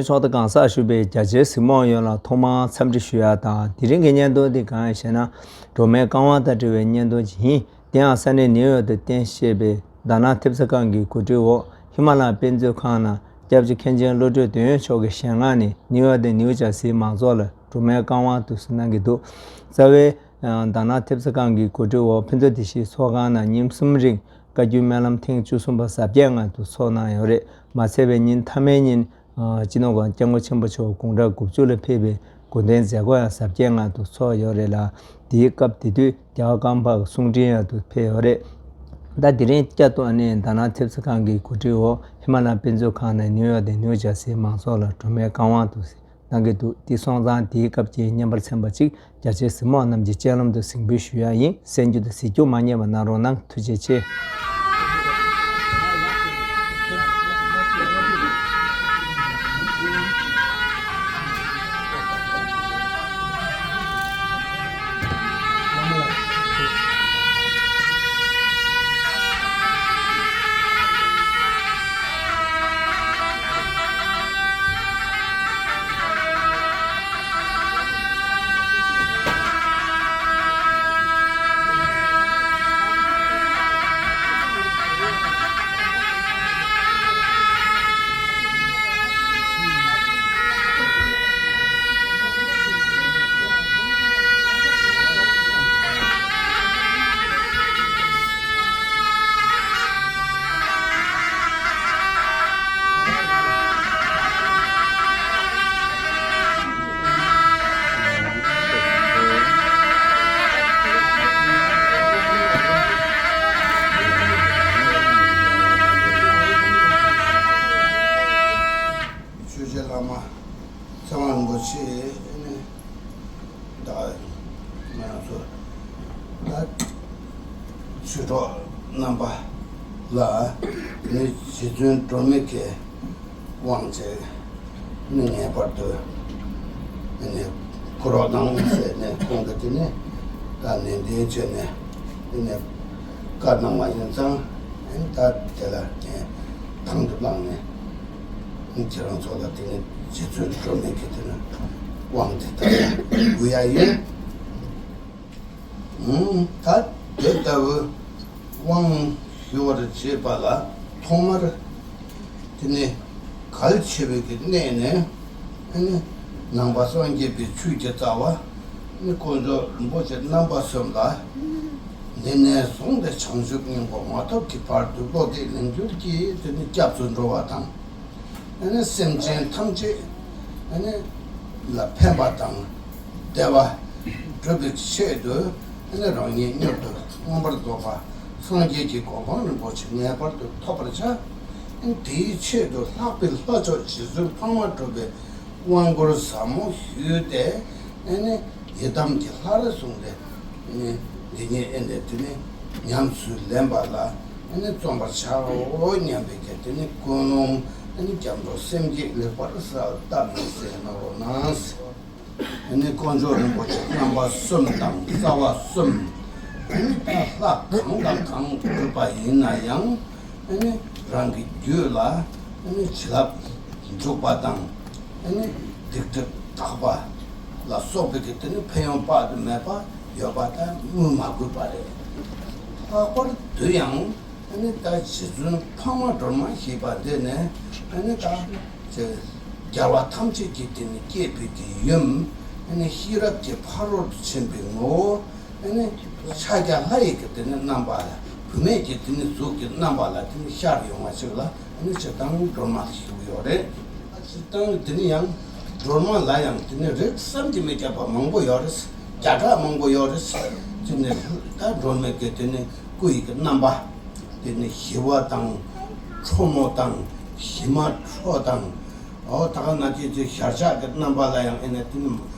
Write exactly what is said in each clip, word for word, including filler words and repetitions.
ཚོགས་སྡེ་གང་སར་བཞུགས་པའི་རྒྱ་ཆེའི་གཟིགས་མོ་བ་ཡོངས་ལ་ཐོག་མར་འཚམས་འདྲི་ཞུ་ཡ་དང་། དེ་རིང་གི་བརྙན་ཐུང་འདི་གང་ཡིན་ཞེ་ན། སྒྲོལ་མའི་བཀའ་དབང་དང་འབྲེལ་བའི་བརྙན་ཐུང་ཅིག་ཡིན། དེ་ཡང་ས་གནས་ནིའུ་ཡོག་ཏུ་རྟེན་གཞི་བྱས་པའི་དྷ་ན་ཐེབས་རྩ་ཁང་གི་གོ་སྒྲིག་འོག་ཧི་མ་ལ་དཔེ་མཛོད་ཁང་ནང་སྐྱབས་རྗེ་མཁན་ཆེན་བློ་གྲོས་དོན་ཡོད་མཆོག་གི་ཞལ་སྔ་ནས་ནིའུ་ཡོག་དང་ནིའུ་ཇར་སིའི་མང་ཚོགས་ལ་སྒྲོལ་མའི་བཀའ་དབང་དུ་གནང་གི་འདུག། རྩ་བའི་དྷ་ན་ཐེབས་རྩ་ཁང་གི་གོ་སྒྲིག་འོག་ཕུན་ཚོགས་སྡེ་བཞིའི་ཚོགས་ཁང་ནང་ཉིན་གསུམ་རིང་བཀའ་བརྒྱུད་སྨོན་ལམ་ཐེངས་བཅུ་གསུམ་པ་གཟབ་རྒྱས་ངང་དུ་ཚོགས་གནང་ཡོད་རེད། མ་ཚད་པའི་ཉིན་མཐའ་མའི་ཉིན་སྤྱི་ནོར་༸གོང་ས་༸སྐྱབས་མགོན་ཆེན་པོ་མཆོག་དགུང་གྲངས་དགུ་བཅུ་ལ་ཕེབས་པའི་གོ་སྟོན་མཛད་སྒོ་ཡང་གཟབ་རྒྱས་ངང་དུ་ཚོགས་ཡོད་རེད་ལ། དེའི་སྐབས་དེ་དུས་རྒྱལ་བ་ཀརྨ་པ་གསུང་འཕྲིན་ཡང་དུ་ཕེབས་ཡོད་རེད། ད་དེ་རིང་བསྐྱར་དུ་ཨ་ནི་དྷ་ན་ཐེབས་རྩ་ཁང་གི་གོ་སྒྲིག་འོག་ཧི་མ་ལ་དཔེ་མཛོད་ཁང་ནས་ནིའུ་ཡོག་དང་ནིའུ་ཇར་སིའི་མང་ཚོགས་ལ་སྒྲོལ་མའི་བཀའ་དབང་དུ་གནང་གི་འདུག། དེ་སོང་ཙང་དེའི་སྐབས་ཀྱི་བརྙན་པར་ཚན་པ་གཅིག་རྒྱ་ཆེའི་གཟིགས་མོ་བ་རྣམས་ཀྱི་སྤྱན་ལམ་དུ་གཟིགས་འབུལ་ཞུ་ཡ་ཡིན། གསན་རྒྱུ་དང་གཟིགས་རྒྱུ་མ་བསྙེལ་བ་གནང་རོགས་གནང་། ཐུགས་རྗེ་ཆེ། ཆོས་རྗེ་བླ་མ་ཚེ་དབང་རིན་པོ་ཆེ་ནི་ད་ང་ཚོ་ད་ཆོས་གྲོགས་རྣམ་པ་ལ་ནི་རྗེ་བཙུན་སྒྲོལ་མའི་གི་དབང་ཆེ་ནི་ངེས་པར་དུ་ནི་ཕུལ་རོགས་གནང་ཟེར་ནས་ཁོང་གིས་དེ་ནས་ད་ནན་ཏན་བྱས་ནས་ནི་བཀའ་གནང་བ་ཡིན་ཙང་ད་དེ་ལ་ངས་དང་དུ་བླངས་ནས། ཁྱེད་རང་ཚོ་ལ་དེ་ནི་རྗེ་བཙུན་སྒྲོལ་མའི་གི་དེ་ནི་དབང་དེ་ལྟར་འབུལ་ཡ་ཡིན། ད་དེ་ལྟ་བུ་དབང་ཞུ་བར་བྱེད་པ་ལ་ཐོག་མར་དེ་ནི་གལ་ཆེ་བའི་གི་གནས་ནས་ནི་ནང་པ་སངས་རྒྱས་པའི་ཆོས་ཀྱི་རྩ་བ་ནི་དཀོན་མཆོག་རིན་པོ་ཆེ་རྣམ་པ་གསུམ་ལ། འདི་ནས་བཟུང་སྟེ་བྱང་ཆུབ་སྙིང་པོ་མ་ཐོབ་ཀྱི་བར་དུ་བློ་གཏད་ལེན་འགྱུར་གྱི་དེ་ནི་སྐྱབས་སུ་འགྲོ་བ་དང་། ཨ་ནི་སེམས་ཅན་ཐམས་ཅད་ཨ་ནི་ལ་ཕན་པ་དང་བདེ་བ་སྒྲུབ་པའི་ཆེད་དུ་ཨ་ནི་རང་ཉིད་མྱུར་དུ་མངོན་པར་རྫོགས་པ་སངས་རྒྱས་ཀྱི་གོ་འཕང་རིན་པོ་ཆེ་ངེས་པར་དུ་ཐོབ་པར་བྱ། ཨ་ནི་དེའི་ཆེད་དུ་ལྷག་པའི་ལྷ་མཆོག་རྗེ་བཙུན་འཕགས་མ་གྲུབ་པའི་དབང་བསྐུར་ཟབ་མོ་ཞུས་ཏེ། ཨ་ནི་ཡི་དམ་གྱི་ལྷ་རུ་བཟུང་སྟེ། ཨ་ནི་འདི་ཉིད་ཨེ་འདྲ་དེ་ནི་ཉམས་སུ་ལེན་པ་ལ་ཨ་ནི་བརྩོན་པར་བྱའོ་སྙམ་པའི་གི་དེ་ནི་ཀུན་སློང་ཨ་ནི་སྐྱབས་འགྲོ་སེམས་བསྐྱེད་ལེགས་པར་གསལ་བཏབ་ནས་གསན་རོགས་གནང་། ཨ་ནི་དཀོན་མཆོག་རིན་པོ་ཆེ་རྣམ་པ་གསུམ་དང་རྩ་བ་གསུམ། ཨ་ནི་ད་ལྷ་གང་དང་གང་གྲུབ་པ་ཡིན་ན་ཡང་། ཨ་ནི་རང་གི་རྒྱུད་ལ་ཨ་ནི་བྱིན་རླབས་འཇུག་པ་དང་། ཨ་ནི་སྡིག་སྒྲིབ་དག་པ་ལ་སོགས་པའི་གི་དེ་ནི་ཕན་ཡོན་དཔག་ཏུ་མེད་པ་ཡོད་པ་ད་སྨོས་མ་དགོས་པ་རེད། ལྷག་པར་དུ་ཡང་ཨ་ནི་ད་རྗེ་བཙུན་འཕགས་མ་སྒྲོལ་མ་ཞེས་པ་འདི་ནི་ཨ་ནི་ད་ཅེ་རྒྱལ་བ་ཐམས་ཅད་ཀྱི་དེ་ནི་སྐྱེས་པའི་གི་ཡུམ། ཨ་ནི་ཤེས་རབ་ཀྱི་ཕ་རོལ་ཏུ་ཕྱིན་པའི་ངོ་བོ། ཨ་ནི་ཕྱག་རྒྱ་ལྷ་ཡི་གི་དེ་ནི་རྣམ་པ་ལ། བུད་མེད་ཀྱི་དེ་ནི་གཟུགས་ཀྱི་རྣམ་པ་ལ་དེ་ནི་ཤར་ཡོང་བ་ཅིག་ལ་ཨ་ནི་སྤྱིར་བཏང་སྒྲོལ་མ་ཞུ་གི་ཡོད་རེད། སྤྱིར་བཏང་དེ་ནི་ཡང་སྒྲོལ་མ་ལ་ཡང་དེ་ནི་རིགས་བསམ་གྱིས་མི་ཁྱབ་པ་མང་པོ་ཡོད་རེད། བརྒྱ་ཕྲག་མང་པོ་ཡོད་རེད། དེ་ནི་ད་སྒྲོལ་མའི་གི་དེ་ནི་སྐུ་ཡི་གི་རྣམ་པ། དེ་ནི་ཞི་བ་དང་། ཁྲོ་མོ་དང་། ཞི་མ་ཁྲོ་དང་། འོ་ད་ག་ནང་བཞིན་གྱི་ཞལ་ཕྱག་གི་རྣམ་པ་ལ་ཡང་ཨེ་ནས་དེ་ནི་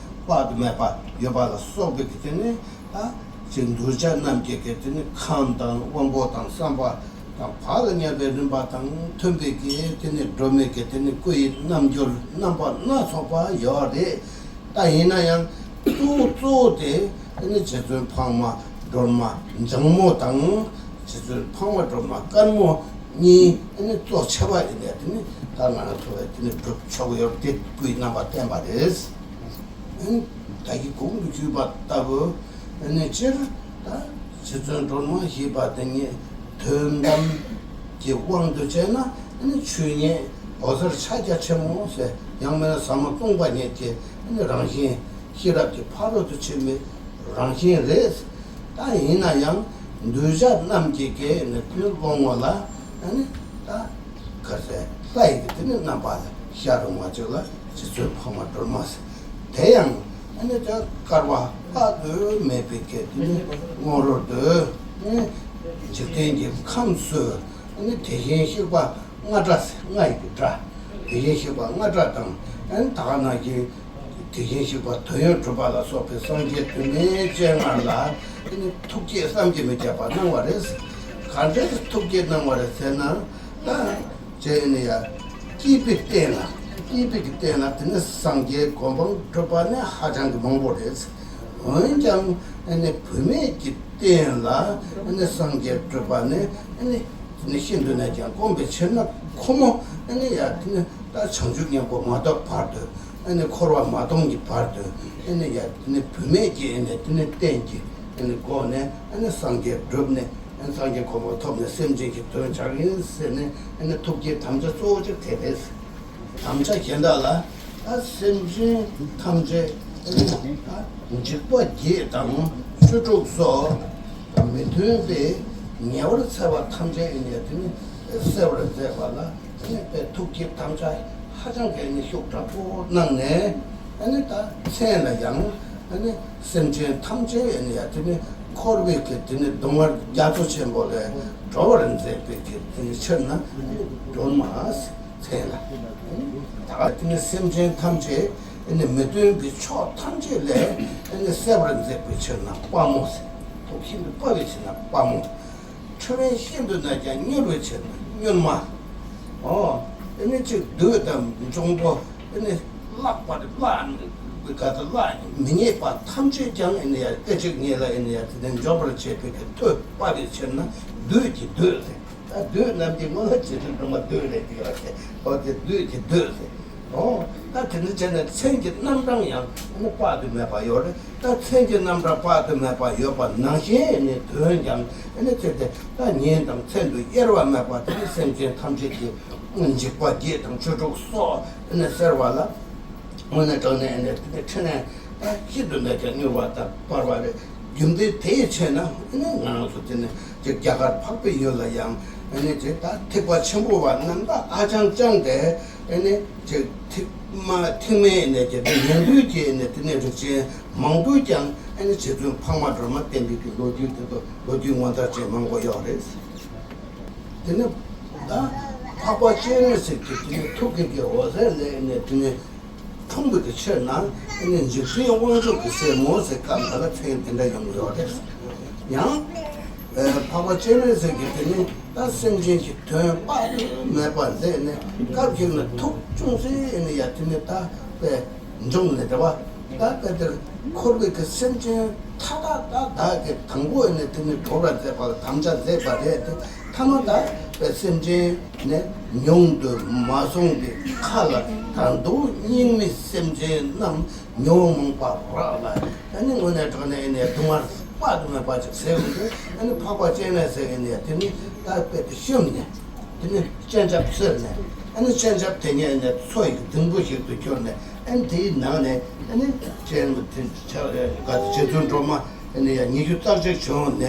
དཔག་ཏུ་མེད་པ་ཡོད་པ་ལ་སོགས་པའི་གི་དེ་ནི་ད་ཅིག་གདུལ་བྱ་རྣམས་ཀྱི་གི་དེ་ནི་ཁམས་དང་དབང་པོ་དང་བསམ་པ་དང་བག་ལ་ཉལ་བའི་རིམ་པ་དང་མཐུན་པའི་གི་དེ་ནི་སྒྲོལ་མའི་གི་དེ་ནི་སྐུ་ཡི་རྣམ་འགྱུར་རྣམ་པ་སྣ་ཚོགས་པ་ཡོད་རེད། ད་ཡིན་ན་ཡང་གཙོ་བོ་གཙོ་བོ་དེ་ཨེ་ནི་རྗེ་བཙུན་འཕགས་མ་སྒྲོལ་མ་འཇམ་མོ་དང་། རྗེ་བཙུན་འཕགས་མ་སྒྲོལ་མ་དཀར་མོ་ གཉིས་ཨ་ནི་གཙོ་ཆེ་བ་ཡིན་པས་དེ་ནི་ད་ང་རང་ཚོ་བས་དེ་ནི་སྒྲུབ་ཆོག་གི་ཡོད་དེ་སྐུའི་རྣམ་པ་བསྟན་པ་རེད། ཨ་ནི་ད་གི་གོང་དུ་ཞུས་པ་ལྟ་བུ་ཨ་ནི་སྤྱིར་ད་རྗེ་བཙུན་སྒྲོལ་མ་ཞེས་པ་དེ་ཉིད་དོན་དམ་གྱི་དབང་དུ་བྱས་ན་ཨ་ནི་ཆོས་ཉིད་འོད་གསལ་ཕྱག་རྒྱ་ཆེན་མོ་ཟེར། ཡང་མིན་ན་ཟབ་མོ་སྟོང་པ་ཉིད་ཀྱི་ཨ་ནི་རང་བཞིན། ཤེས་རབ་ཀྱི་ཕ་རོལ་ཏུ་ཕྱིན་པའི་རང་བཞིན་རེད། ད་ཡིན་ན་ཡང་གདུལ་བྱ་རྣམས་ཀྱི་གེགས་ནི་ཀུན་སློང་ངོ་ལ་ཨ་ནི་ད་ག་ཟེ་ལྷ་ཡི་གེ་དེ་ནི་རྣམ་པ་ལ་ཤར་རུང་བ་ཅིག་ལ་རྗེ་བཙུན་འཕགས་མ་སྒྲོལ་མ་ཟེར། དེ་ཡང་ཨ་ནི་ད་བསྐལ་པ་དཔག་ཏུ་མེད་པའི་གེགས་དེ་ནི་སྔོན་རོལ་དུ་ཨ་ནི་འཇིག་རྟེན་གྱི་ཁམས་སུ་ཨ་ནི་དེ་བཞིན་གཤེགས་པ་ལྔ་སྒྲ་ཟེར། ལྔ་ཡི་གེ་སྒྲ། དེ་བཞིན་གཤེགས་པ་ལྔ་སྒྲ་དང་ཨ་ནི་ད་ག་ནང་བཞིན། དེ་བཞིན་གཤེགས་པ་དོན་ཡོད་གྲུབ་པ་ལ་སོགས་པའི་སངས་རྒྱས་དུས་མིན་སྤྱན་སྔར་ལ་ཨ་ནི་ཐུགས་བསྐྱེད་བསམ་གྱིས་མི་ཁྱབ་པ་གནང་བ་རེད། ག་འདྲས་ཐུགས་བསྐྱེད་གནང་བ་རེད་ཟེར་ན། ད་ཅེ་ནི་ཡ་སྐྱེས་པའི་རྟེན་ལ་སྐྱེས་པའི་གི་རྟེན་ལ་དེ་ནི་སངས་རྒྱས་གོ་འཕང་སྒྲུབ་པ་ནི་ཧ་ཅང་གི་མང་པོ་རེད། འོན་ཀྱང་ཨ་ནི་བུད་མེད་ཀྱི་རྟེན་ལ་ཨ་ནི་སངས་རྒྱས་སྒྲུབ་པ་ནི་ཨ་ནི་དེ་ནི་ཤིན་ཏུ་ནས་ཀྱང་དཀོན་པའི་ཕྱིར་ན་ཁོ་མོ་ཨ་ནི་ཡ་དེ་ནི་ད་བྱང་ཆུབ་སྙིང་པོ་མ་ཐོབ་བར་དུ། ཨ་ནི་འཁོར་བ་མ་སྟོངས་ཀྱི་བར་དུ་ཨ་ནི་ཡ་དེ་ནི་བུད་མེད་ཀྱི་ཨ་ནི་དེ་ནི་རྟེན་གྱི་ཨ་ནི་སྒོ་ནས་ཨ་ནི་སངས་རྒྱས་བསྒྲུབས་ནས་ཨ་ནི་སངས་རྒྱས་གོ་འཕང་ཐོབ་ནས་སེམས་ཅན་གྱི་དོན་བྱ་ཡིན་ཟེར་ནས་ཨ་ནི་ཐུགས་བསྐྱེད་དམ་བཅའ་གཙོ་བོ་གཅིག་དེ་རེད། དམ་བཅའ་གཞན་དག་ལ་ད་སེམས་ཅན་ཐམས་ཅད་ཨ་ནི་ད་འཇིགས་པ་བརྒྱད་དང་བཅུ་དྲུག་སོགས་མི་མཐུན་པའི་ཉེ་བར་འཚེ་བ་ཐམས་ཅད་ཨ་ནི་དེ་ནི་སེལ་བར་མཛད་པ་ལ། ཨ་ནི་དཔེ་ཐུགས་བསྐྱེད་དམ་བཅའ་ཧ་ཅང་གི་ཨ་ནི་ཤུགས་དྲག་པོ་གནང་ནས་ཨ་ནི་ད་མཚན་ལ་ཡང་ཨ་ནི་སེམས་ཅན་ཐམས་ཅད་ཨ་ནི་ཡ་དེ་ནི་འཁོར་བའི་གི་དེ་ནི་སྡུག་བསྔལ་རྒྱ་མཚོ་ཆེན་པོ་ལས་སྒྲོལ་བར་མཛད་པའི་གི་དེ་ནི་ཕྱིར་ན་སྒྲོལ་མ་མཚན་ལ། ཨ་ནི་ད་དེ་ནི་སེམས་ཅན་ཐམས་ཅད་ཨ་ནི་མི་མཐུན་པའི་ཕྱོགས་ཐམས་ཅད་ལས་ཨ་ནི་སེལ་བར་མཛད་པའི་ཕྱིར་ན་དཔའ་མོ་ཟེར། ཐུགས་ཤིན་ཏུ་དཔའ་བའི་ཕྱིར་ན་དཔའ་མོ། འཁྲུལ་བས་ཤིན་ཏུ་ནས་ཀྱང་མྱུར་བའི་ཕྱིར་ན་མྱུར་མ། ཨོ། ཨ་ནི་ཅིག་བདུད་དང་འབྱུང་པོ་ཨ་ནི་བརླག་པར་བརླག་ག་ཚོད་བརླག་མི་ཉེས་པ་ཐམས་ཅད་ཀྱང་ཨ་ནི་ཡ་སྐད་ཅིག་ཉིད་ལ་ཨ་ནི་ཡ་དེ་ནས་འཇོམས་པར་བྱེད་པའི་གི་མཐུ་དཔའ་བའི་ཕྱིར་ན་བདུད་ཀྱི་བདུད་ཟེར། ད་བདུད་རྣམས་ཀྱི་དངོས་ལ་རྗེ་བཙུན་སྒྲོལ་མ་བདུད་རེད་ཀྱི་ཡོད་ཟེར། ཨོ་དེ་བདུད་ཀྱི་བདུད་ཟེར། ཨོ། ད་དེ་འདྲ་བྱས་ནས་མཚན་གྱི་རྣམ་གྲངས་ཡང་ཨ་ནི་དཔག་ཏུ་མེད་པ་ཡོད་རེད། ད་མཚན་གྱི་རྣམ་གྲངས་དཔག་ཏུ་མེད་པ་ཡོད་པ་ནང་བཞིན་ཨ་ནི་དོན་ཀྱང་ཨ་ནི་ཚེ་དེ་ད་ཉིན་དང་མཚན་དུ་དབྱེར་བ་མེད་པ་དེ་ནི་སེམས་ཅན་ཐམས་ཅད་ཀྱི་འཇིགས་པ་བརྒྱད་དང་བཅུ་དྲུག་སོགས་ཨ་ནི་སེལ་བ་ལ། དངོས་གནས་དྲང་གནས་ཨ་ནི་དེ་ནི་ཕྲིན་ལས་ད་ཤིན་ཏུ་ནས་ཀྱང་མྱུར་བ་དང་འབར་བ་རེད། རྒྱུ་མཚན་དེ་ཡི་ཕྱིར་ན་ཨ་ནི་ང་རང་ཚོ་དེ་ནི་ཅིག་རྒྱ་གར་འཕགས་པའི་ཡུལ་ལ་ཡང་ཨ་ནི་ཅིག་ད་ཐེག་པ་ཆེན་པོ་བ་རྣམ་དག་ཨ་ཅང་ཅང་དེ། ཨ་ནི་ཅིག་ཐེག་མ་ཐེག་དམན་ནས་ཀྱི་ཉན་ཐོས་ཀྱི་ནི་དེ་ནས་རིགས་ཅན་མང་པོས་ཀྱང་ཨ་ནི་རྗེ་བཙུན་འཕགས་མ་སྒྲོལ་མ་བསྟེན་པའི་གི་ལོ་རྒྱུས་དེ་ཚོ་ལོ་རྒྱུས་ངོ་མཚར་ཅན་མང་པོ་ཡོད་རེད། དེ་ནི་ད་འཕགས་པ་སྤྱན་རས་གཟིགས་ཀྱི་དེ་ནི་ཐུགས་ཀྱི་གི་འོད་ཟེར་ལས་ཨ་ནི་དེ་ནི་འཁྲུངས་པའི་གི་ཕྱིར་ན་ཨ་ནི་འཇིག་རྟེན་དབང་ཕྱུག་གི་སྲས་མོ་ཟེར་སྐབས་འགའ་ལ་མཚན་དེ་འདྲ་ཡོང་གི་ཡོད་རེད། ཡང་། ཨ་འཕགས་པ་སྤྱན་རས་གཟིགས་ཀྱིས་དེ་ནི་ད་སེམས་ཅན་གྱི་དོན་དཔག་ཏུ་མེད་པ་མཛད་ནས་སྐབས་ཤིག་ན་ཐུགས་ཅུང་ཟད་ནི་ཡ་དེ་ནི་ད་དཔེ་འཇོམས་ནས་འདྲ་བ། ད་དཔེ་དེར་འཁོར་བའི་གི་སེམས་ཅན་མཐའ་དག་ད་བདག་གིས་དང་པོ་ནས་དེ་ནི་གྲོལ་བར་མཛད་པ་ལ་དམ་བཅའ་མཛད་པ་རེད་དེ། ཐ་མ་ད་དཔེ་སེམས་ཅན་ནི་མྱོང་དུ་མ་སོང་བའི་ཁ་ལ་ད་དུང་སྙིགས་མའི་སེམས་ཅན་རྣམས་ཉོན་མོངས་པ་རག་ལ། ཨ་ནི་དངོས་གནས་དྲང་གནས་ཨ་ནི་སྡུག་བསྔལ་དཔག་ཏུ་མེད་པ་ཅིག་ཟེར་ཡོང་དུས་ཨ་ནི་འཕགས་པ་སྤྱན་རས་གཟིགས་ཨ་ནི་དེ་ནི་ད་དཔེ་དེ་བཤུམས་ནས་དེ་ནི་སྤྱན་ཆབ་བསིལ་ནས་ཨ་ནི་སྤྱན་ཆབ་དེ་ཉིད་ཨ་ནི་མཚོ་ཡི་རྫིང་བུ་ཞིག་ཏུ་གྱུར་ནས་ཨ་ནི་དེའི་ནང་ནས་ཨ་ནི་སྤྱན་དེ་ཆ་ག་རྗེ་བཙུན་སྒྲོལ་མ་ཨ་ནི་ཡང་ཉི་ཤུ་རྩ་གཅིག་བྱུང་ནས་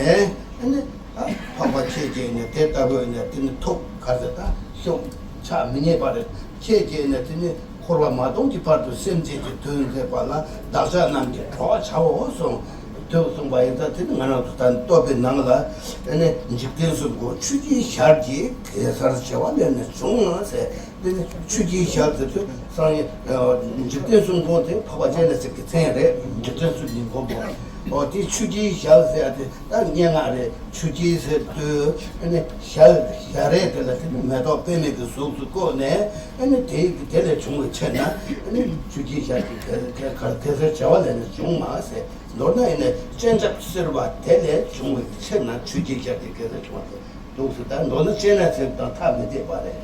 ཨ་ནི། ད་འཕགས་པ་ཁྱེད་ཀྱིས་ནི་དེ་ལྟ་བུའི་ནི་དེ་ནི་ཐུགས་ག་ཟེར་ད་ཤོག་ཆག་མི་ཉེས་པ་རེད། ཁྱེད་ཀྱིས་ནི་དེ་ནི་འཁོར་བ་མ་སྟོངས་ཀྱི་བར་དུ་སེམས་ཅན་གྱི་དོན་མཛད་པ་ལ་བདག་ཅག་རྣམས་ཀྱི་གྲོགས་བྱའོ་གསུངས། དུས་གསུངས་པ་ཡིན་ཙང་དེ་ནི་ང་རང་ཚོ་ད་བསྟོད་པའི་ནང་ལ་ཨ་ནི་འཇིག་རྟེན་གསུམ་མགོན་ཆུ་སྐྱེས་ཞལ་གྱི་གེ་སར་བྱེ་བ་ལས་ནི་བྱུང་ཟེར། དེ་ནི་ཆུ་སྐྱེས་ཞལ་ཟེར་དུས་སང་ཉིན་འཇིག་རྟེན་གསུམ་མགོན་དེ་འཕགས་པ་སྤྱན་རས་གཟིགས་ཀྱི་མཚན་རེད། འཇིག་རྟེན་གསུམ་གྱི་མགོན་པོ། འོ་དེ་ཆུ་སྐྱེས་ཞལ་ཟེར་ཡ་དེ་ད་སྙན་ངག་རེད། ཆུ་སྐྱེས་ཟེར་དུས་ཨ་ནི་ཞལ་ཞལ་རས་དེ་ལ་དེ་ནི་མེ་ཏོག་པདྨའི་གི་གཟུགས་སུ་བཀོད་ནས་ཨ་ནི་དེ་དེ་ལས་བྱུང་བའི་ཕྱིར་ན་ཨ་ནི་ཆུ་སྐྱེས་ཞལ་གྱི་གེ་གེ་གེ་སར་བྱེ་བ་ལས་ནི་བྱུང་མ་ཟེར། མདོར་ན་ཨ་ནི་སྤྱན་ཆབ་བསིལ་བ་དེ་ལས་བྱུང་བའི་ཕྱིར་ན་ཆུ་སྐྱེས་ཞལ་གྱི་གེ་སར་བྱུང་བ་ཟེར། འདུག་སེ་ད་མདོར་ན་སྤྱན་རས་གཟིགས་དང་ཐག་མི་འཐད་པ་རེད།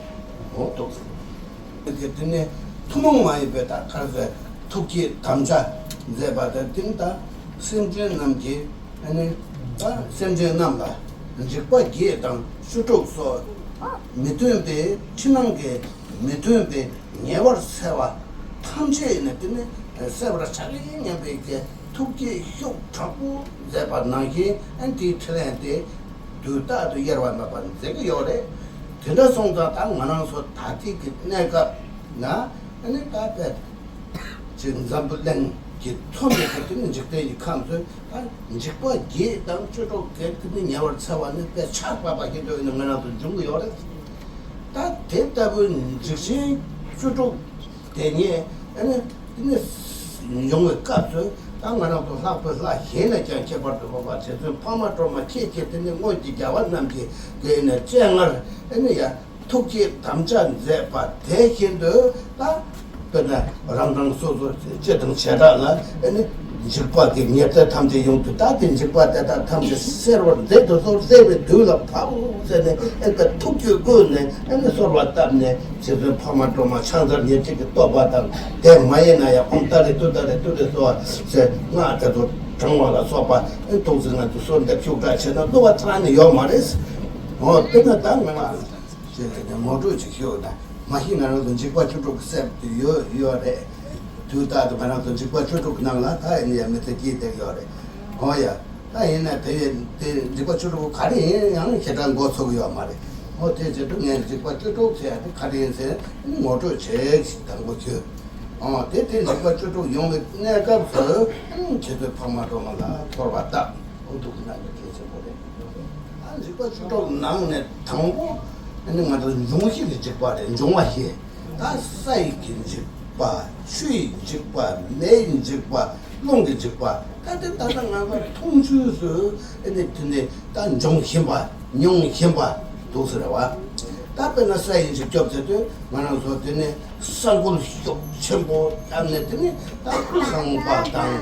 འོ་འདུག་སེ། དེ་དེ་ནས་ཐུན་མོང་མ་ཡིན་པའི་ད་ག་རེ་ཟེར་ཐུགས་བསྐྱེད་དམ་བཅའ་མཛད་པ་དང་དེ་ནི་ད་སེམས་ཅན་རྣམས་ཀྱི་ཨ་ནི་ད་སེམས་ཅན་རྣམས་ལ་འཇིགས་པ་བརྒྱད་དང་བཅུ་དྲུག་སོགས་མི་མཐུན་པའི་ཕྱི་ནང་གི་མི་མཐུན་པའི་ཉེ་བར་འཚེ་བ་ཐམས་ཅད་ནི་དེ་ནི་སེལ་བར་བྱ་གི་སྙམ་པའི་གི་ཐུགས་བསྐྱེད་ཤུགས་དྲག་པོ་མཛད་པ་ནང་བཞིན་ཨ་ནི་དེའི་ཕྲིན་ལས་དེ། དུས་རྟག་ཏུ་གཡེར་བ་མེད་པར་མཛད་ཀྱི་ཡོད་རེད། དེ་འདྲ་སོང་ཙང་ད་ང་རང་ཚོ་ད་ལྟའི་གི་གནས་སྐབས་ན་ཨ་ནི་ད་དཔེ་ཅིག་འཛམ་བུ་གླིང་གི་མཚོན་པའི་གི་དེ་ནི་འཇིག་རྟེན་གྱི་ཁམས་སུ་ད་འཇིགས་པ་བརྒྱད་དང་བཅུ་དྲུག་གི་དེ་ནི་ཉེ་བར་འཚེ་བ་ནི་དཔེ་ཆར་བབས་པ་བཞིན་དུ་ནི་ང་རང་ཚོ་འབྱུང་གི་ཡོད་རེད། ད་དེ་ལྟ་བུའི་འཇིགས་ཆེན་བཅུ་དྲུག་དེ་ཉིད་ཨ་ནི་དེ་ནི་ཡོང་བའི་སྐབས་སུ་ད་ང་རང་ཚོ་ལྷག་པའི་ལྷ་གཞན་ལས་ཀྱང་ཁྱད་པར་དུ་འཕགས་པ་རྗེ་བཙུན་འཕགས་མ་སྒྲོལ་མ་ཁྱེད་ཀྱིས་དེ་ནི་སྔོན་གྱི་རྒྱལ་བ་རྣམས་ཀྱི་གི་ནི་སྤྱན་སྔར་ཨ་ནི་ཡ་ཐུགས་བསྐྱེད་དམ་བཅའ་མཛད་པ་དེ་བཞིན་དུ་ད་དཔེར་ན་རང་རང་སོ་སོ་སྤྱི་དང་བྱེ་བྲག་ལ་ཨ་ནི་འཇིགས་པ་གི་ཉེར་འཚེ་ཐམས་ཅད་ཡོང་དུས་ད་དེ་འཇིགས་པ་དེ་དག་ཐམས་ཅད་སེལ་བར་མཛད་དུ་གསོལ་ཟེར་བའི་དུས་ལ་བབ་ཟེར་ནས་ཨ་ནི་ཐུགས་བསྐྱེད་བསྐུལ་ནས་ཨ་ནི་གསོལ་བ་བཏབ་ནས། རྗེ་བཙུན་འཕགས་མ་སྒྲོལ་མ་ཕྱག་འཚལ་ཉེར་གཅིག་གི་བསྟོད་པ་དང་དེ་མ་ཡིན་ན་ཡང་ཨོཾ་ཏཱ་རེ་ཏུཏྟཱ་རེ་ཏུ་རེ་སྭཱ་ཧཱ་ཟེར་སྔགས་དེ་ཚོ་བགྲང་བ་ལ་སོགས་པ་ཨེ་ཐུགས་སྲས་ང་ཚོ་གསོལ་འདེབས་ཤུགས་དྲག་བྱས་ན་བསླུ་བ་རྩ་ནས་ཡོད་མ་རེད། འོ་དཔེར་ན་ད་ང་ལ་ཞེས་ནས་ངོ་སྤྲོད་ཅིག་ཞུ་ན་མ་གཞི་ང་རང་ཚོ་འཇིགས་པ་བཅུ་དྲུག་གི་སེལ་དུ་ཡོད་ཡོད་རེད། དུས་རྟག་ཏུ་ང་རང་ཚོ་འཇིགས་པ་བཅུ་དྲུག་གི་ནང་ལ་ད་ཡིན་ཡང་མི་ཚེ་སྐྱེལ་བསྡད་ཡོད་རེད། འོ་ཡ། ད་ཡིན་ན་དེ་ཡི་དེ་འཇིགས་པ་བཅུ་དྲུག་ག་རེ་ཡིན་ཡང་ཞེ་དྲག་མགོ་ཚོད་ཀྱི་ཡོད་མ་རེད། འོ་དེ་བྱེད་དུས་ངས་འཇིགས་པ་བཅུ་དྲུག་ཟེར་ཡ་དེ་ག་རེ་ཡིན་ཟེར་ངོ་སྤྲོད་བྱེད་དང་པོ་བྱོས། འོ་དེ་དེ་འཇིགས་པ་བཅུ་དྲུག་ཡོང་བའི་གནས་སྐབས་སུ་རྗེ་བཙུན་འཕགས་མ་སྒྲོལ་མ་ལ་གསོལ་བ་བཏབ། འོ་འདུག་ན་གལ་ཆེན་པོ་རེད། ཨ་འཇིགས་པ་བཅུ་དྲུག་ནང་ནས་དང་པོ་ཨ་ནི་ང་ཚོ་འབྱུང་བཞི་གི་འཇིགས་པ་རེད། འབྱུང་བ་བཞི། ད་ས་ཡི་གི་འཇིགས་པ། ཆུ་ཡི་འཇིགས་པ། མེ་ཡི་འཇིགས་པ། རླུང་གི་འཇིགས་པ། ད་དེ་ད་ལྟ་ང་ཚོ་མཐོང་ཆོས་སུ་ཨ་ནི་དེ་ནི་ད་འབྱུང་བཞིན་པ་མྱོང་བཞིན་པ་འདུག་ཟེར་བ། ད་དཔེར་ན་ས་ཡི་འཇིགས་སྐྱོབ་ཟེར་དུས་ང་རང་ཚོ་དེ་ནི་ས་འགུལ་ཤུགས་ཆེན་པོ་བཏབ་ནས་དེ་ནི་ད་ཁང་པ་དང་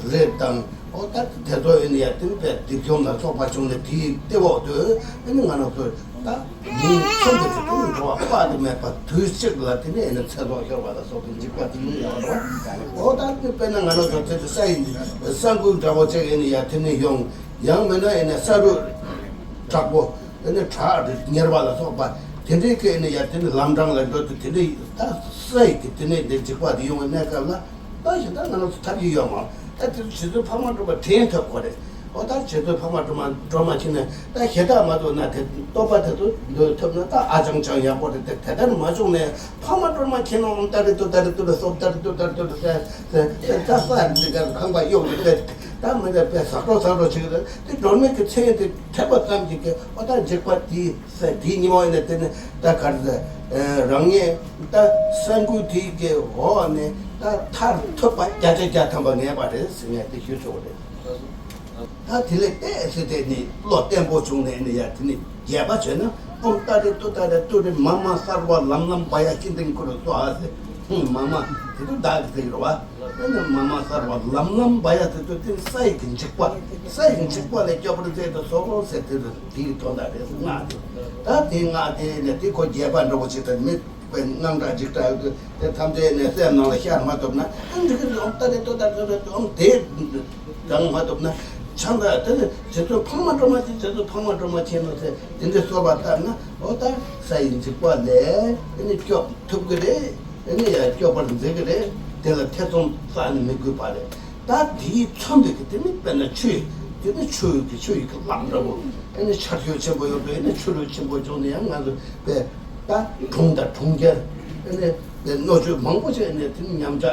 རི་དང་། ཨོ་ད་དེ་ཚོ་ཨེ་ནི་ཡ་དེ་ནི་དཔེ་སྡིག་སྦྱོང་ལ་སོགས་པ་བྱུང་ནས་དེའི་ལྟེ་འོག་ཏུ་ཨེ་ནི་ང་རང་ཚོ་ད་མིང་ཆུང་དུ་དེ་དུ་འགྲོ་བ་དཔག་ཏུ་མེད་པ་དུས་གཅིག་ལ་དེ་ནི་ཨེ་ནི་ཚེ་སྲོག་ཤོར་བ་ལ་སོགས་པའི་འཇིགས་པ་དེ་ཡིན་ཡོད་རེད་བ། ཨོ་ད་དེ་དཔེར་ན་ང་རང་ཚོ་དེ་དུ་ས་ཡི་ས་འགུལ་འདྲ་བོ་ཅིག་ཨེ་ནི་ཡ་དེ་ནི་ཡོང་། ཡང་མིན་ན་ཨེ་ནི་ས་རུད་དྲག་པོ་ཨེ་ནི་བྲག་ཉེར་བ་ལ་སོགས་པ་དེ་འདྲའི་གི་ཨེ་ནི་ཡ་དེ་ནི་ལམ་འགྲམ་ལ་འགྲོ་དུས་དེ་འདྲའི་ད་ས་ཡི་གི་དེ་ནི་དེ་འཇིགས་པ་དེ་ཡོང་བའི་གནས་སྐབས་ལ། ད་ཞེ་དྲག་ང་རང་ཚོ་ཐབས་ཀྱི་ཡོད་མ་རེད། ད་དེ་རྗེ་བཙུན་འཕགས་མ་སྒྲོལ་མ་དྲན་ཐུབ་དགོས་རེད། ཨོ་ད་རྗེ་བཙུན་འཕགས་མ་སྒྲོལ་མ་སྒྲོལ་མ་ཁྱེད་ནས་ད་ཞེ་དྲག་མ་གཏོགས་ན་དེ་བསྟོད་པ་དེ་ཚོ་འདོན་ཐུབ་ན་ད་ཨ་ཅང་ཅང་ཡག་པོ་རེད། དེ་དེ་ལྟར་མ་བྱུང་ནས་འཕགས་མ་སྒྲོལ་མ་ཁྱེད་ནས་ཨོཾ་ཏཱ་རེ་ཏུཏྟཱ་རེ་ཏུ་རེ་སྭཱ་ཧཱ་ཏཱ་རེ་ཏུཏྟཱ་རེ་ཏུ་རེ་ཟེར་ཟེར་ད་ས་འདི་གར་ཁང་པ་གཡོག་གི་དཔེ་ད་མི་འདྲ་དཔེ་ཟག་འགྲོ་ཟག་འགྲོ་བྱེད་ཀྱི་རེད། དེ་སྒྲོལ་མའི་གི་མཚན་དེ་ཐོས་པ་ཙམ་གྱིས་གི་ཨོ་ད་འཇིགས་པ་དེ། ས་དེའི་ཉི་མ་ཡིན་ན་དེ་ནི་ད་ག་རེ་ཟེར། རང་ཉིད་ད་ས་འགུལ་དེའི་གི་འོག་ནས་ད་ཐར་ཐུབ་པ་བརྒྱ་ཆ་བརྒྱ་ཐམ་པ་ངེས་པ་རེད་ཟེར་ངས་དེ་ཞུ་ཆོག་རེད། ད་དེ་ལས་ཏོག་ཙམ་དེ་ནི་བློ་བརྟན་པོ་བྱུང་ནས་ནི་ཡ་དེ་ནི་རྒྱས་པ་བྱས་ན་ཨོཾ་ཏཱ་རེ་ཏུཏྟཱ་རེ་ཏུ་རེ་མ་མ་སརྦ་ལམ་ལམ་བྷ་ཡ་ཤི་འདིང་ཀུ་རུ་སྭཱ་ཧཱ་ཟེར། ཧུམ་མ་མ་དེ་དུ་བདག་གི་ཟེར་རོ་བ། དེ་ནི་མ་མ་སརྦ་ལམ་ལམ་བྷ་ཡ་དེ་ཚོ་དེ་ནི་ས་ཡི་གི་འཇིགས་པ། ས་ཡི་གི་འཇིགས་པ་ལས་སྐྱོབ་པར་མཛད་དུ་གསོལ་ཟེར་དེ་དུ་དེའི་དོན་དག་རེད་སྔགས་དེ། ད་དེའི་སྔགས་དེ་ནི་དེ་ཁོ་རྒྱས་པ་འདྲ་བོ་ཅིག་དང་མི་དཔེ་དངངས་སྐྲག་འཇིགས་སྐྲག་ཡོད་དུས་དེ་ཐམས་ཅད་ནས་སེམས་ནང་ལ་ཤར་མ་ཐུབ་ན་ཨ་འདི་གི་ཨོཾ་ཏཱ་རེ་ཏུཏྟཱ་རེ་ཏུ་རེ་ཨོཾ་དེ་གང་མ་ཐུབ་ན་ཆང་ད་དེ་ནི་རྗེ་བཙུན་འཕགས་མ་སྒྲོལ་མ་ཅན། རྗེ་བཙུན་འཕགས་མ་སྒྲོལ་མ་ཆེན་མོ་ཟེར་དེ་འདྲའི་གསོལ་བ་བཏབ་ན་ཨོ་ད་ས་ཡི་འཇིགས་པ་ལས་ཨ་ནི་སྐྱོབ་ཐུབ་ཀྱི་རེད། དེ་ནི་ཡང་སྐྱོབ་པར་མཛད་ཀྱི་རེད། དེ་ལ་ཐེ་ཚོམ་རྩ་ནས་མི་དགོས་པ་རེད། ད་དེའི་མཚོན་པའི་གི་དེ་ནི་དཔེར་ན་ཆུ་ཡི་དེ་ནི་ཆུ་ཡི་གི་ཆུ་ཡི་གི་ལམ་འདྲ་བོ་ཨ་ནི་ཆར་ཞོད་ཆེན་པོ་ཡོད་པས་ཨ་ནི་ཆུ་རུད་ཆེན་པོ་བྱུང་ནས་ཡང་ང་ཚོ་དཔེ་ད་གྲོང་དང་གྲོང་ཁྱེར་ཨ་ནི་དཔེ་སྣོད་བཅུད་མང་པོ་ཞིག་ཨ་ནི་དེ་ནི་ཉམས་ཆག་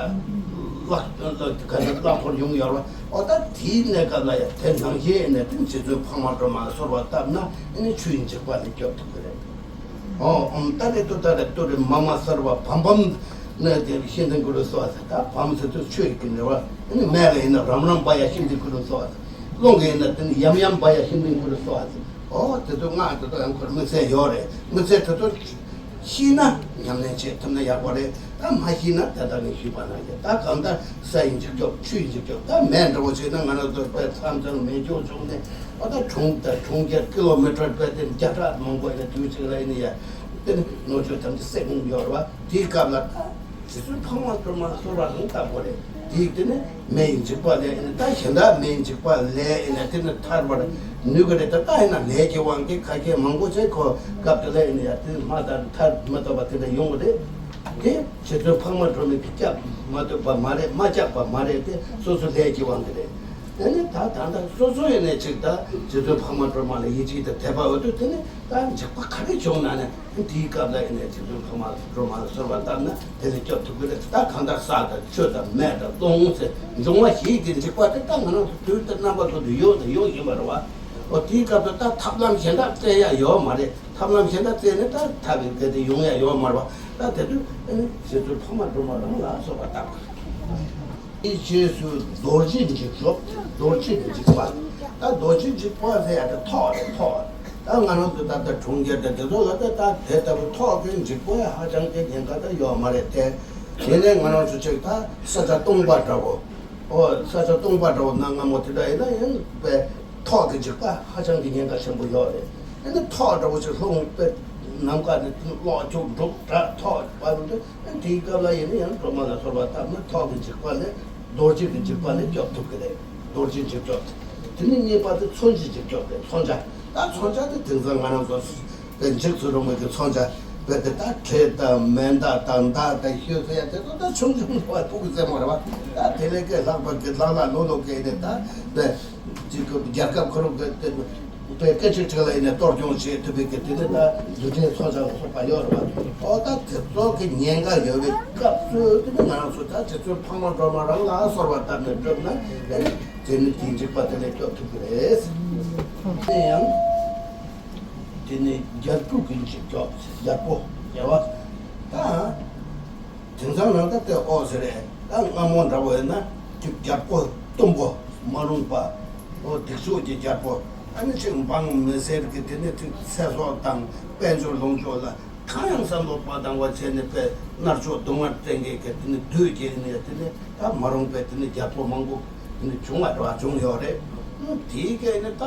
ལ་ལ་ག་ནས་བརླག་འཁོར་ཡོང་ཡོད་རེད་བ། ཨོ་ད་དེའི་གནས་སྐབས་ལ་ཡང་དེ་ནང་བཞིན་ཨ་ནི་དེ་ནི་རྗེ་བཙུན་འཕགས་མ་སྒྲོལ་མ་ལ་གསོལ་བ་བཏབ་ན་ཨ་ནི་ཆུ་ཡི་འཇིགས་པ་ལས་སྐྱོབ་ཐུབ་ཀྱི་རེད། ཨོ་ཨོཾ་ཏཱ་རེ་ཏུཏྟཱ་རེ་ཏུ་རེ་མ་མ་སརྦ་བྷཾ་བྷཾ་ནི་དེ་ཤི་འདིང་ཀུ་རུ་སྭཱ་ཧཱ་ཟེར། ད་བྷཾ་ཟེར་དུས་ཆུ་ཡི་གི་ནི་བ། ཨ་ནི་མ་ལ་ཡིན་ན་རམ་རམ་བྷ་ཡ་ཤི་འདིང་ཀུ་རུ་སྭཱ་ཧཱ་ཟེར། རླུང་གི་ཡིན་ན་དེ་ནི་ཡམ་ཡམ་བྷ་ཡ་ཤི་འདིང་ཀུ་རུ་སྭཱ་ཧཱ་ཟེར། ཨོ་དེ་ཚོ་སྔགས་དེ་ཚོ་ཡང་ཁོར་དམིགས་བསལ་ཡོད་རེད། དམིགས་བསལ་དེ་ཚོ་ཤེས་ན་ཉམས་ལེན་བྱེད་ཐུབ་ན་ཡག་པོ་རེད། ད་ ད་མ་ཤེས་ན་ད་ལྟ་ནས་ཤེས་པ་ན་ཡང་ད་གང་ལྟར་ས་ཡི་འཇིགས་སྐྱོབ་ཆུ་ཡི་འཇིགས་སྐྱོབ། ད་མེ་འདྲ་བོ་བྱས་ན་ང་རང་ཚོ་དཔེ་མཚམས་མཚམས་མེ་སྐྱོན་བྱུང་ནས་ཨ་ད་གྲོང་ད་གྲོང་ཁྱེར་ཀི་ལོ་མི་ཊར་དཔེ་དེ་བརྒྱ་ཕྲག་མང་པོ་ཡིན་ན་དུས་གཅིག་ལ་ཡིན་ན་ཡ་དེ་ནི་ནོར་འཁྲུལ་ཐམས་ཅད་སེལ་དགོས་ཡོད་རེད་བ། དེའི་སྐབས་ལ་ད། རྗེ་བཙུན་འཕགས་མ་སྒྲོལ་མ་གསོལ་བ་རང་བཏབ་དགོས་རེད། དེ་དེ་ནི་མེ་ཡི་འཇིགས་པ་ལས་ཨེ་ནི་ད་གཞན་དག་མེ་ཡི་འཇིགས་པ་ལས་ཨེ་ནི་དེ་ནི་ཐར་བར་ནུས་ཀྱི་རེད། ད་ལྟ་ཡིན་ན་ལས་ཀྱི་དབང་གིས་ཁ་ཤས་མང་པོ་ཅིག་ཁོ་སྐབས་དེ་ལ་ཨེ་ནི་ཡ་དེ་མ་ཐར་ཐར་མ་ཐུབ་པ་དེ་འདྲ་ཡོང་གི་རེད། དེ་རྗེ་བཙུན་འཕགས་མ་སྒྲོལ་མས་སྐྱབས་མ་ཐུབ་པ་མ་རེད། མ་སྐྱབས་པ་མ་རེད། དེ་སོ་སོ་ལས་ཀྱི་དབང་གིས་རེད། དེ་ནི་ད་ད་ལྟ་སོ་སོ་ཡིན་ནས་ཅིག་ད་རྗེ་བཙུན་འཕགས་མ་སྒྲོལ་མ་ལ་ཡིད་ཆེས་དང་དད་པ་ཡོད་དུས་དེ་ནི་ད་འཇིགས་པ་ག་རེ་བྱུང་ན་ནི། དེའི་སྐབས་ལ་ཡིན་ནས་རྗེ་བཙུན་འཕགས་མ་སྒྲོལ་མ་ལ་གསོལ་བ་བཏབ་ན་དེ་ལས་སྐྱོབ་ཐུབ་ཀྱི་རེད། ད་གང་ལྟར་ས་དང་ཆུ་དང་མེ་དང་རླུང་ཟེར་འབྱུང་བ་བཞི་གི་འཇིགས་པ་དེ་ད་ང་རང་ཚོ་དུས་དང་རྣམ་པ་ཀུན་ཏུ་ཡོད་དང་ཡོང་བཞིན་པ་རེད་བ། འོ་དེའི་སྐབས་སུ་ད་ཐབས་ལམ་གཞན་དག་བཙལ་ཡ་ཡོད་མ་རེད། ཐབས་ལམ་གཞན་དག་བཙལ་ནས་ད་ཐབས་ཀྱི་དེ་དེ་ཡོང་ཡ་ཡོད་མ་རེད་བ། ད་དེ་དུས་ཨ་ནི་རྗེ་བཙུན་འཕགས་མ་སྒྲོལ་མ་རང་ལ་གསོལ་བ་བཏབ། དེའི་རྗེས་སུ་རྡོ་རྗེ་འཇིགས་སྐྱོབ། རྡོ་རྗེ་གི་འཇིགས་པ། ད་རྡོ་རྗེ་འཇིགས་པ་ཟེར་ཡ་དེ་ཐོག་རེད། ཐོག་ད་ང་རང་ཚོ་ད་ལྟ་གྲོང་ཁྱེར་དེ་དེ་ཚོ་ལ་ད་ད་དེ་ལྟ་བུ་ཐོག་གི་འཇིགས་པ་ཧ་ཅང་གི་ཉེན་ཁ་ད་ཡོད་མ་རེད་དེ། དེ་ནས་ང་རང་ཚོ་ཅིག་ད་ས་ཆ་སྟོང་པ་འདྲ་བོ། ཨོ་ས་ཆ་སྟོང་པ་འདྲ་བོ་གནའ་སྔ་མོ་དེ་འདྲ་ཡིན་ན་ཡང་པའི་ཐོག་གི་འཇིགས་པ་ཧ་ཅང་གི་ཉེན་ཁ་ཆེན་པོ་ཡོད་རེད། ཨ་ནི་ཐོག་འདྲ་བོ་ཅིག་ལྷུང་པའི་ནམ་མཁའ་ནས་གློག་འཁྱུག་འབྲུག་སྒྲ་ཐོག་བབས་འདུག་དེའི་སྐབས་ལ་ཡིན་ན་ཡང་སྒྲོལ་མ་ལ་གསོལ་བ་བཏབ་ན་ཐོག་གི་འཇིགས་པ་ལས་རྡོ་རྗེ་གི་འཇིགས་པ་ལས་སྐྱོབ་ཐུབ་ཀྱི་རེད། རྡོ་རྗེ་འཇིགས་སྐྱོབ། དེ་ནས་གཉིས་པ་དེ་མཚོན་གྱི་འཇིགས་སྐྱོབ་རེད། མཚོན་ཆ། ད་མཚོན་ཆ་དེ་དེང་སང་ང་རང་ཚོ་དེ་འཇིགས་སུ་རུང་བའི་གི་མཚོན་ཆ་རྦད་དེ་ད་གྲི་དང་མེ་མདའ་དང་མདའ་དང་གཞུ་ཟེར་ཡ་དེ་ཚོ་ད་ཆུང་ཆུང་བ་ཕྲུ་གུ་རྩེད་མོ་རེད་བ། ད་དེ་ལས་ཀྱི་ལྷག་པ་གི་ལྷག་ལྷག་ལོ་ལོ་གི་དེ་ད་དེ་ཅིག་གི་རྒྱལ་ཁབ་ཁོ་རང་གི་དེ། དཔེ་སྐད་ཅིག་གཅིག་ལ་ཡིན་ནས་གཏོར་སྐྱོན་བྱེད་ཐུབ་པའི་གི་དེ་ནི་ད་རྡུལ་ཕྲན་མཚོན་ཆ་ལ་སོགས་པ་ཡོད་རེད་བ། ཨོ་ད་དེ་ཚོ་གི་ཉེན་ཁ་ཡོད་པའི་སྐབས་སུ་དེ་ནི་ང་རང་ཚོ་ད་རྗེ་བཙུན་འཕགས་མ་སྒྲོལ་མ་རང་ལ་གསོལ་བ་བཏབ་ནས་བསྒྲུབས་ན་ཨེ་དེ་ནི་དེའི་འཇིགས་པ་དེ་ལས་སྐྱོབ་ཐུབ་ཀྱི་རེད། དེ་ཡང་དེ་ནི་རྒྱལ་པོ་གི་འཇིགས་སྐྱོབ། རྒྱལ་པོ་རྒྱལ་བ་ད། དེང་སང་ནང་ད་ལྟའི་ཨོ་ཟེར་རེད། ད་སྔ་མོ་འདྲ་བོ་ཡིན་ན་ཅིག་རྒྱལ་པོ་གཏུམ་པོ་མ་རུངས་པ། ཨོ་སྡིག་སྤྱོད་ཀྱི་རྒྱལ་པོ། ཨ་ནི་ཅིག་འབངས་མི་སེར་གྱི་དེ་ནི་ཅིག་ཚེ་སྲོག་དང་དཔལ་འབྱོར་ལོངས་སྤྱོད་ལ་གང་ཡང་བསམ་བློ་མ་བཏང་བ་བྱས་ནས་དཔེ་མནར་གཅོད་སྡུག་བསྔལ་སྤྲད་མཁན་གྱི་དེ་ནི་བདུད་ཀྱི་ནི་དེ་ནི་ད་མ་རུངས་པའི་དེ་ནི་རྒྱལ་པོ་མང་པོ་དེ་ནི་བྱུང་བ་འདྲ་བ་བྱུང་ཡོད་རེད། ཨ་དེའི་སྐད་ནི་ད།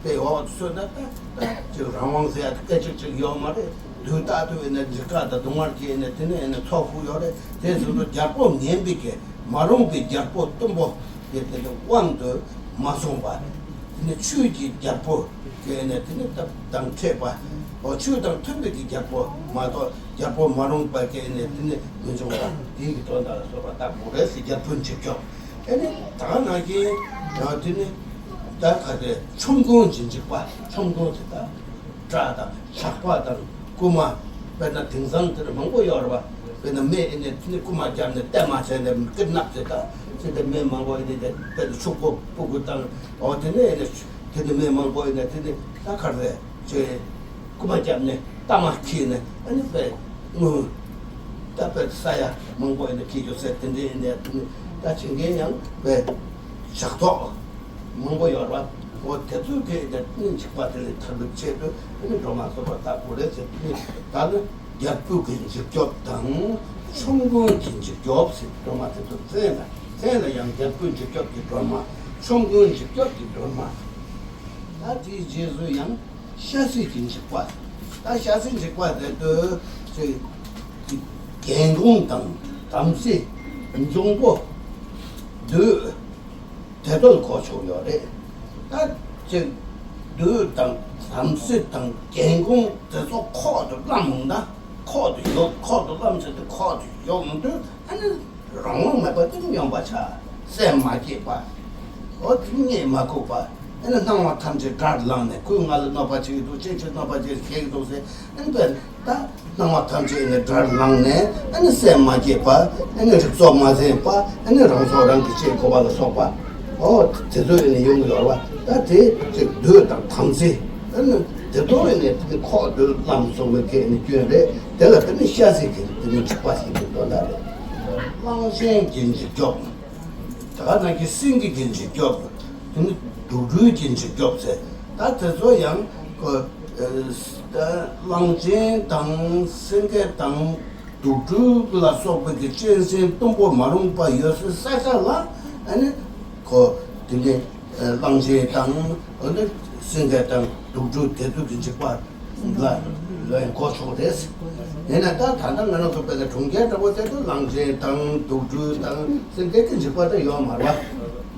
པའི་འོག་ཏུ་སོང་ན་ད་ཅིག་རང་དབང་ཟེར་ཡ་དེ་སྐད་ཅིག་ཅིག་ཡོད་མ་རེད། དུས་རྟག་ཏུ་ཡིན་ན་འཇིགས་སྐྲག་དང་སྡུག་བསྔལ་སྐྱེས་ནས་དེ་ནས་ཡིན་ན་ཚོགས་ཁུར་ཡོད་རེད། དེ་ཚོ་ལ་རྒྱལ་པོ་ངན་པའི་གི་མ་རུངས་པའི་རྒྱལ་པོ་གཏུམ་པོ་དེ་དེ་ནི་དབང་དུ་མ་སོང་བ། དེ་ནི་ཆོས་ཀྱི་རྒྱལ་པོ་སྐྱེས་ནས་དེ་ནི་སྟབས་དང་འཕྲད་པ། འོ་ཆོས་དང་མཐུན་པའི་གི་རྒྱལ་པོ་མ་གཏོགས་རྒྱལ་པོ་མ་རུངས་པ་སྐྱེས་ནས་དེ་ནི་མི་འབྱུང་བ་དེའི་གི་དོན་དག་ལ་སོགས་པ་བཏགས་དགོས་རེད་ཟེར། རྒྱལ་པོ་འཇིགས་སྐྱོབ། ཨེ་ནི་ད་ནང་བཞིན་ཡང་དེ་ནི་ད་ག་དེ་ཆོམ་རྐུན་གྱི་འཇིགས་པ། ཆོམ་རྐུན་དེ་ད་སྐྲ་དང་ཞགས་པ་དང་རྐུན་མ། དཔེར་ན་དེང་སང་དེ་ནི་མང་པོ་ཡོད་རེད་བ། དཔེར་ན་མི་ཨེ་ནི་དེ་ནི་རྐུན་མ་བརྒྱབ་ནས་གཏད་མ་བྱས་ནས་ཀིཌ་ནབ་བྱས། ད་ཅི་དེ་མི་མང་པོ་ཨེ་ནི་དེ་དཔེར་ན་ཕྱུག་པོ་སྤུ་གུ་དང་། འོ་དེ་ནི་ཨེ་ནི་དེ་ནི་མི་མང་པོ་ཨེ་ནི་དེ་ནི་ད་ག་རེ་ཅེ། རྐུན་མ་བརྒྱབ་ནས་གཏའ་མ་འཁྱེར་ནས་ཨ་ནི་དཔེ་དངུལ་ད་དཔེ་ས་ཡ་མང་པོ་ཨ་ནི་འཁྱེར་རྒྱུ་ཟེར་དེ་འདྲའི་ཨ་ནི་ད་བྱེད་མཁན་ཡང་དཔེ་ཞག་ཐོག་མང་པོ་ཡོད་རེད་བ། འོ་དེ་ཚོའི་གི་ཨ་ནི་འཇིགས་པ་དེ་ལས་ཐར་བའི་ཆེད་དུ་ཨ་ནི་སྒྲོལ་མ་གསོལ་བ་བཏབ་དགོས་རེད་ཟེར། ཨ་ནི་ད་ནི་རྒྱལ་པོ་གི་འཇིགས་སྐྱོབ་དང་ཆོམ་རྐུན་གྱི་འཇིགས་སྐྱོབ་ཟེར། སྒྲོལ་མ་དེ་ཚོ་མཚན་ལ་མཚན་ལ་ཡང་རྒྱལ་པོའི་འཇིགས་སྐྱོབ་ཀྱི་སྒྲོལ་མ། ཆོམ་རྐུན་འཇིགས་སྐྱོབ་ཀྱི་སྒྲོལ་མ། ད་དེའི་རྗེས་སུ་ཡང་ཤ་ཟའི་གི་འཇིགས་པ། ད་ཤ་ཟའི་འཇིགས་པ་དེ་དུས་ཅིག་རྒན་གོང་དང་དམ་སྲི་འབྱུང་པོ་བདུད་དེ་ཚོ་གོ་ཆོད་ཡོད་རེད། ད་ཅིག་བདུད་དང་དམ་སྲི་དང་རྒན་གོང་དེ་ཚོ་ཁོག་ཏུ་བརླམས་ན། ཁོག་ཏུ་ཡོད། ཁོག་ཏུ་བརླམས་ཚེ་དེ་ཁོག་ཏུ་ཡོང་དུས་ཨ་ནི། རང་དབང་མེད་པ་དེ་སྙོམས་པར་ཆགས། སེམས་མ་སྐྱིད་པ། འོ་དེ་གཉིད་མ་ཁུག་པ། ཨ་ནི་སྣང་བ་ཐམས་ཅད་དགྲར་ལངས་ནས་ཁོས་ང་ལ་གནོད་པ་བྱེད་ཀྱི་འདུག་ཅི་ཕྱིར་གནོད་པ་བྱེད་ཀྱི་འདུག་ཟེར། ཨ་ནི་དཔེར་ད་སྣང་བ་ཐམས་ཅད་ནས་དགྲར་ལངས་ནས་ཨ་ནི་སེམས་མ་སྐྱིད་པ། ཨ་ནི་རིག་སྟོབས་མ་ཟིན་པ། ཨ་ནི་རང་སྲོག་རང་གིས་བཅད་དགོས་པ་ལ་སོགས་པ། འོ་དེ་ཚོ་ཨ་ནི་ཡོང་གི་ཡོད་རེད་བ། ད་དེ་ཅིག་བདུད་དང་དམ་སྲི། ཨ་ནི་དེ་ཚོ་ཨ་ནི་དེ་ནི་ཁོག་ཏུ་བརླམས་སོང་བའི་གི་ཨ་ནི་སྐྱོན་རེད། དེ་ལ་དེ་ནི་ཤ་ཟའི་གི་དེ་ནི་འཇིགས་པ་ཞིག་གི་དོན་དག་རེད། གླང་ཆེན་གྱི་འཇིགས་སྐྱོབ། ད་ག་ནང་གི་སེང་གེ་གི་འཇིགས་སྐྱོབ། དེ་ནི་དུག་སྦྲུལ་གྱི་འཇིགས་སྐྱོབ་ཟེར། ད་དེ་ཚོ་ཡང་ཁོ་ཨ་ད་གླང་ཆེན་དང་སེང་གེ་དང་ དུག་སྦྲུལ་ལ་སོགས་པའི་གི་གཅན་གཟན་གཏུམ་པོ་མ་རུངས་པ་ཡོད་སའི་ས་ཆ་ལ་ཨ་ནི་ཁོ་དེ་ནས་གླང་ཆེན་དང་ཨ་ནི་སེང་གེ་དང་དུག་སྦྲུལ་དེ་ཚོ་གི་འཇིགས་པ་ལ་ལོན་གོ་ཆོག་རེད། ཡིན་ན་ད་ད་ལྟ་ང་རང་ཚོ་དཔེ་ལ་གྲོང་ཁྱེར་འདྲ་པོ་དེ་ཚོ་གླང་ཆེན་དང་དུག་སྦྲུལ་དང་སེང་གེ་གི་འཇིགས་པ་དེ་ཡོད་མ་རེད་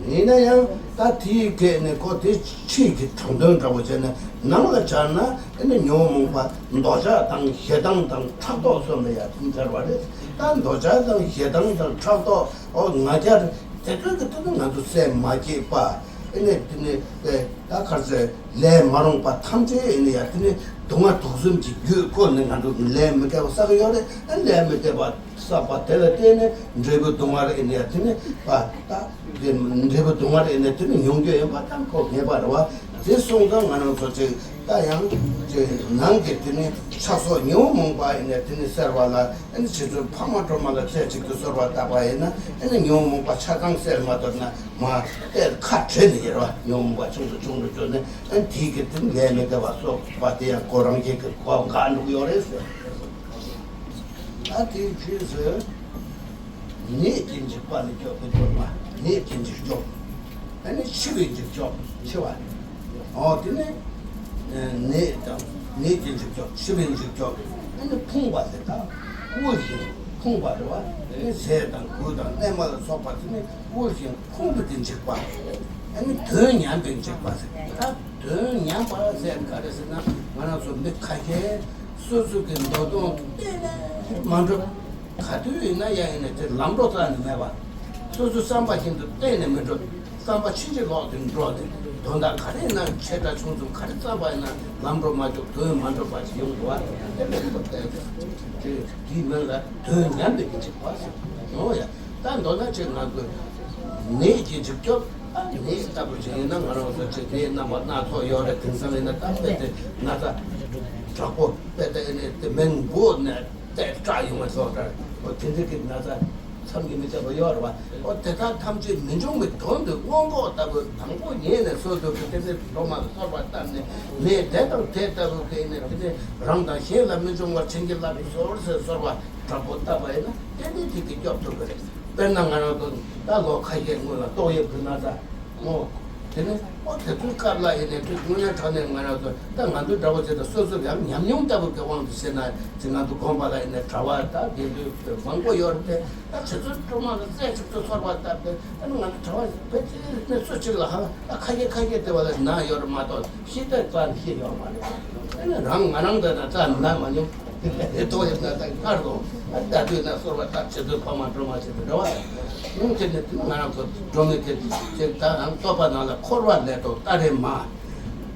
བ། ཡིན་ན་ཡང་ད་དེའི་སྐད་ནས་ཁོ་དེ་ཕྱིའི་གི་དྲང་དོན་འདྲ་པོ་བྱས་ན་ནང་ལ་སྦྱར་ན་ཨ་ནི་ཉོན་མོངས་པ་འདོད་ཆགས་དང་ཞེ་སྡང་དང་ཕྲག་དོག་སོགས་ལ་ཡ་དེ་སྦྱར་བ་རེད། ད་འདོད་ཆགས་དང་ཞེ་སྡང་དང་ཕྲག་དོག་ཨོ་ང་རྒྱལ་དེ་ཚོའི་གི་དེ་ཚོ་ང་ཚོ་སེམས་མ་སྐྱིད་པ་ཨ་ནི་དེ་ནི་ད་ག་རེ་ཟེར། ལས་མ་རུངས་པ་ཐམས་ཅད་ཨ་ནི་ཡ་དེ་ནི་སྡུག་བསྔལ་དུག་གསུམ་གྱི་རྒྱུད་བཀོལ་ནས་ང་ཚོ་ལས་མི་དགེ་བ་བསགས་ཡོད་རེད། ཨ་ལས་མི་དགེ་བ་བསགས་པ་དེ་ལ་བརྟེན་ནས་འབྲས་བུ་སྡུག་བསྔལ་ཨ་ནི་ཡ་དེ་ནི་པ་ད་འབྲས་བུ་སྡུག་བསྔལ་ཨ་ནི་དེ་ནི་མྱོང་རྒྱུ་ཡིན་པ་ད་ཁོ་ངེས་པ་རེད་བ། དེ་སོང་ཙང་ང་རང་ཚོ་ཅིག་ད་ཡང་ཅིག་ནང་གི་དེ་ནི་ཆགས་སོགས་ཉོན་མོངས་པ་ཨ་ནི་དེ་ནི་སེལ་བ་ལ་ཨ་ནི་རྗེ་བཙུན་འཕགས་མ་སྒྲོལ་མ་ལ་རྩེ་གཅིག་ཏུ་གསོལ་བ་བཏབ་པ་ཡིན་ན་ཨ་ནི་ཉོན་མོངས་པ་ཆ་ཚང་སེལ་མ་ཐུབ་ན། མ་གཏད་ཁ་བྲལ་ནས་ཡོད་རེད་བ། ཉོན་མོངས་པ་ཆུང་དུ་ཆུང་དུ་གྱུར་ནས་ཨ་དེའི་གི་དེ་ལས་མི་དགེ་བ་སོགས་པ་དེ་ཡང་ཁོ་རང་གི་གི་གོ་འགག་འགྲོ་གི་ཡོད་རེད་ཟེར། ཨ་དེའི་རྗེས་སུ་ནད་ཀྱི་འཇིགས་པ་ལས་སྐྱོབ་པའི་སྒྲོལ་མ། ནད་ཀྱི་འཇིགས་སྐྱོབ། ཨ་ནི་འཆི་བའི་འཇིགས་སྐྱོབ་འཆི་བ། ཨོ་དེ་ནི་ནད་དང་ནད་ཀྱི་འཇིགས་སྐྱོབ། འཆི་བའི་འཇིགས་སྐྱོབ། ཨ་ནི་ཕུང་བ་ཟེར་ད་དབུལ་ཞིང་ཕུང་བ་རེད་བ། ཨ་ནི་ཟས་དང་གོས་དང་གནས་མལ་ལ་སོགས་པ་དེ་ནི་དབུལ་ཞིང་ཕུང་པའི་གི་འཇིགས་པ། ཨ་ནི་དོན་ཉམས་པའི་འཇིགས་པ་ཟེར། ད་དོན་ཉམས་པ་ཟེར་ག་རེ་ཟེར་ན་ང་རང་ཚོ་མི་ཁ་ཤས་སོ་སོ་གི་འདོད་དོན་གཏན་ནས་མ་འགྲུབ། ག་དུས་ཡིན་ན་ཡང་ཡིན་ན་དེ་ལམ་འགྲོ་རྩ་ནས་མེད་པ། སོ་སོའི་བསམ་པ་བཞིན་དུ་གཏན་ནས་མི་འགྲུབ། བསམ་པ་ཕྱིན་ཅི་ལོག་ཏུ་འགྲོ་ནས་དོན་དག་ག་རེ་ཡིན་ན་ཆེ་ཕྲ་ཆུང་གསུམ་ག་རེ་བསམ་པ་ཡིན་ན་ལམ་འགྲོ་མ་འགྲུབ། དོན་མ་འགྲུབ་པ་ཞིག་ཡོང་འདུག་བ། དེ་ལས་འགྲུབ་པ་གཏན་ནས་དེ་དེའི་མིང་ལ་དོན་ཉམས་པའི་གི་འཇིགས་པ་ཟེར། ཡོང་ཡ། ད་མདོར་ན་ཅིག་ང་ཚོས་ནད་ཀྱི་འཇིགས་སྐྱོབ། ཨ་ནི་ནད་ལྟ་བུ་ཅིག་ཡིན་ན་ང་རང་ཚོ་ཅིག་ནད་རྣམ་པ་སྣ་ཚོགས་ཡོད་རེད། དེང་སང་ཡིན་ན་ད་དཔེ་དེ་ན་ཚ་དྲག་པོ་དཔེ་དེ་ནི་དེ་མིང་བོ་ནས་དེ་སྐྲག་ཡོང་བ་སོགས་འདྲ། འོ་དེ་འདྲ་གི་ན་ཚ་མཚམས་ཀྱིས་མི་ཁྱབ་པ་ཡོད་རེད་བ། འོ་དེ་དག་ཐམས་ཅད་མི་འབྱུང་བའི་དོན་དུ་སྔོན་འགོག་ལྟ་བུ་དང་པོ་ཉིད་ནས་སོ་སོ་གི་དེ་ནི་སྒྲོལ་མ་ལ་གསོལ་བ་བཏབ་ནས་ནད་དེ་དང་དེ་ལྟ་བུ་གི་ནི་དེ་ནི་རང་དང་གཞན་ལ་མི་འབྱུང་བར་བྱིན་གྱིས་བརླབ་ཏུ་གསོལ་ཟེར་གསོལ་བ་དྲག་པོ་བཏབ་པ་ཡིན་ན་ཏན་ཏན་དེ་གིས་སྐྱོབ་ཐུབ་ཀྱི་རེད། དཔེར་ན་ང་རང་ཚོ་ད་ལོ་ཁ་ཤས་སྔོན་ལ་ཏོག་དབྱིབས་ཀྱི་ན་ཚ་སྔོན། དེ་ནས་ཨོ་དེ་ཚོའི་སྐབས་ལ་ཡིན་ནའི་དུས་དངོས་གནས་དྲང་གནས་ང་རང་ཚོ་ད་ང་ཚོ་འདྲ་བོ་བྱས་ད་སོ་སོ་ཡང་ཉམས་མྱོང་ལྟ་བུ་གི་དབང་དུ་བྱས་ན་ཅིག་ང་ཚོ་དགོན་པ་ལ་ཡིན་ནའི་གྲྭ་བ་ད་དགེ་འདུན་མང་པོ་ཡོད་རེད་དེ། ད་ཁྱེད་ཚོའི་སྒྲོལ་མ་ལ་རྩེ་གཅིག་ཏུ་གསོལ་བ་བཏབ་སྟེ་ཨ་ནི་ང་ཚོ་གྲྭ་བ་ཕལ་ཆེར་ནས་སུ་གཅིག་ལ་ཧ་ད་ཁ་ཤས་ཁ་ཤས་དེ་བ་ལ་ན་ཡོད་རེད་མ་གཏོགས། ཤི་ད་རྩ་ནས་ཤི་ཡོད་མ་རེད། ཨ་ནི་རང་ང་རང་ད་ན་རྩ་ན་མ་མྱོང་། དེ་ལྟོ་ཡོད་ན་ད་སྔར་དུ་ཨ་ད་དུས་ན་གསོལ་བ་བཏབ་ཁྱེད་ཚོའི་ཕ་མ་སྒྲོལ་མ་ཞིག་ཏུ་འགྲོ་བ། ཡང་དེ་ནི་ང་རང་ཚོ་སྒྲོལ་མའི་དེ་ཅིག་ད་རང་བསྟོད་པ་ནང་ལ་འཁོར་བ་ལས་ལྡོག་ཏཱ་རེ་མ།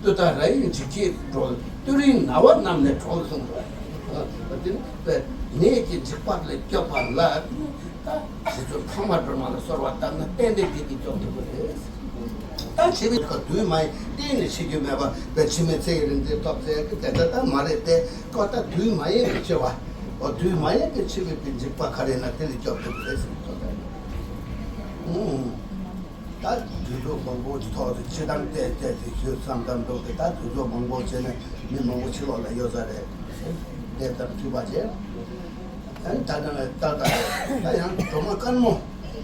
ཏུཏྟཱ་ར་ཡི་འཇིགས་བྱེད་སྒྲོལ། ཏུ་རིའི་ན་བ་རྣམས་ནི་གྲོལ་གསུངས་པ། དེ་ནི་ནད་ཀྱི་འཇིགས་པ་ལས་སྐྱོབ་པ་ལ། ད་རྗེ་བཙུན་འཕགས་མ་སྒྲོལ་མ་ལ་གསོལ་བ་བཏབ་ན་ཏན་ཏན་དེ་གིས་སྐྱོབ་ཐུབ་ཀྱི་རེད། ད་འཆི་བའི་ཁ་དུས་མ་ཡིན་གཏན་ནས་འཆི་རྒྱུ་མེད་པ་བས་འཆི་མེད་ཚེ་ཡི་རིག་འཛིན་ཐོབ་ཟེར་གི་དེ་ལྟ་ད་མ་རེད་དེ། ཀོ་ད་དུས་མ་ཡིན་པའི་འཆི་བ། འོ་དུས་མ་ཡིན་པའི་འཆི་བའི་གི་འཇིགས་པ་ག་རེ་ན་དེ་ལས་སྐྱོབ་ཐུབ་ཀྱི་རེད་ཟེར་གི་ཐོབ་ད། ད་དུས་ཚོད་མང་པོ་ཐོག་ཏུ་འཆི་སྟངས་བལྟས་བལྟས་ཏེ་ཞུ་བསམ་བསམ་འདུག་གི། ད་དུས་ཚོད་མང་པོ་བྱས་ནས་མི་མང་པོ་ཕྱི་ལོགས་ལ་ཡོད་ས་རེད། དེ་ལྟར་འཐུས་པ་བྱས། ཨ་ནི་ད་ལྟ་ད་ལྟ་ད་ཡང་སྒྲོལ་མ་དཀར་མོ།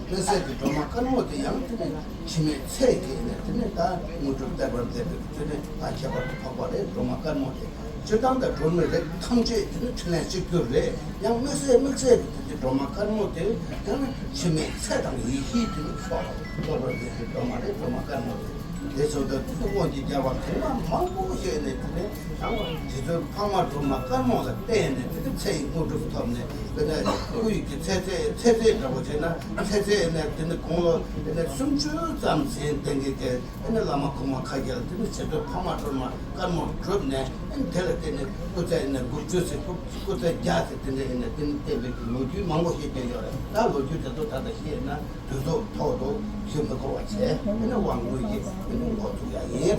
དམིགས་བསལ་གྱི་སྒྲོལ་མ་དཀར་མོ་དེ་ཡང་དེ་ནི་འཆི་མེད་ཚེ་གི་ནས་དེ་ནི་ད་དངོས་གྲུབ་སྟེར་བར་མཛད་པའི་དེ་ནི་ད་ཁྱད་པར་དུ་འཕགས་པ་རེད། སྒྲོལ་མ་དཀར་མོ་དེ་སྤྱིར་བཏང་ད་སྒྲོལ་མའི་རིགས་ཐམས་ཅད་དེ་ནི་ཕྲིན་ལས་གཅིག་གྱུར་རེད། ཡང་དམིགས་བསལ་དམིགས་བསལ་གྱི་དེ་ནི་སྒྲོལ་མ་དཀར་མོ་དེ་ཡང་འཆི་མེད་ཚེ་དང་ཡེ་ཤེས་དེ་ནི་མཆོག་ལ་གཏོགས་པར་མཛད་པའི་སྒྲོལ་མ་རེད། སྒྲོལ་མ་དཀར་མོ་དེ། དེ་ཚོ་ད་དུས་དབང་གི་རྒྱལ་བ་གོང་མ་མང་པོ་ཞིག་ནས་དེ་ནས་ཡང་རྗེ་བཙུན་འཕགས་མ་སྒྲོལ་མ་དཀར་མོ་ལ་བརྟེན་ནས་དེ་ནས་ཚེ་ཡི་དངོས་གྲུབ་ཐོབ་ནས། དེ་ནས་སྐུ་ཡི་གི་ཚེ་ཚད་ཚེ་ཚད་འདྲ་པོ་བྱས་ན་ཚེ་ཚད་ནས་དེ་ནས་དགུང་ལོ་དེ་ནས་སུམ་ཅུ་ཙམ་ཟིན་ལྡན་གྱི་དེ་ནས་བླ་མ་གོང་མ་ཁ་ཤས་ལ་དེ་ནས་རྗེ་བཙུན་འཕགས་མ་སྒྲོལ་མ་དཀར་མོ་གྲུབ་ནས་དེ་ལ་བརྟེན་ནས་སྐུ་ཚེ་ནས་དགུ་བཅུ་ཚེ་སྐུ་སྐུ་ཚེ་བརྒྱ་ཚེ་དེ་འདྲ་ཡིན་ནས་དེ་ནས་བསྟན་པའི་གི་ལོ་རྒྱུས་མང་པོ་ཞིག་བསྟན་ཡོད་རེད། ད་ལོ་རྒྱུས་དེ་ཚོ་ད་ལྟ་ཤེས་ན། དུས་ཚོད་ཐོག་ཏུ་ཞུ་མི་དགོས་པ་བྱས། དེ་ནི་དབང་དངོས་ཀྱིས་དེ་ནི་འགོ་ཚུགས་ཡ་ཡིན།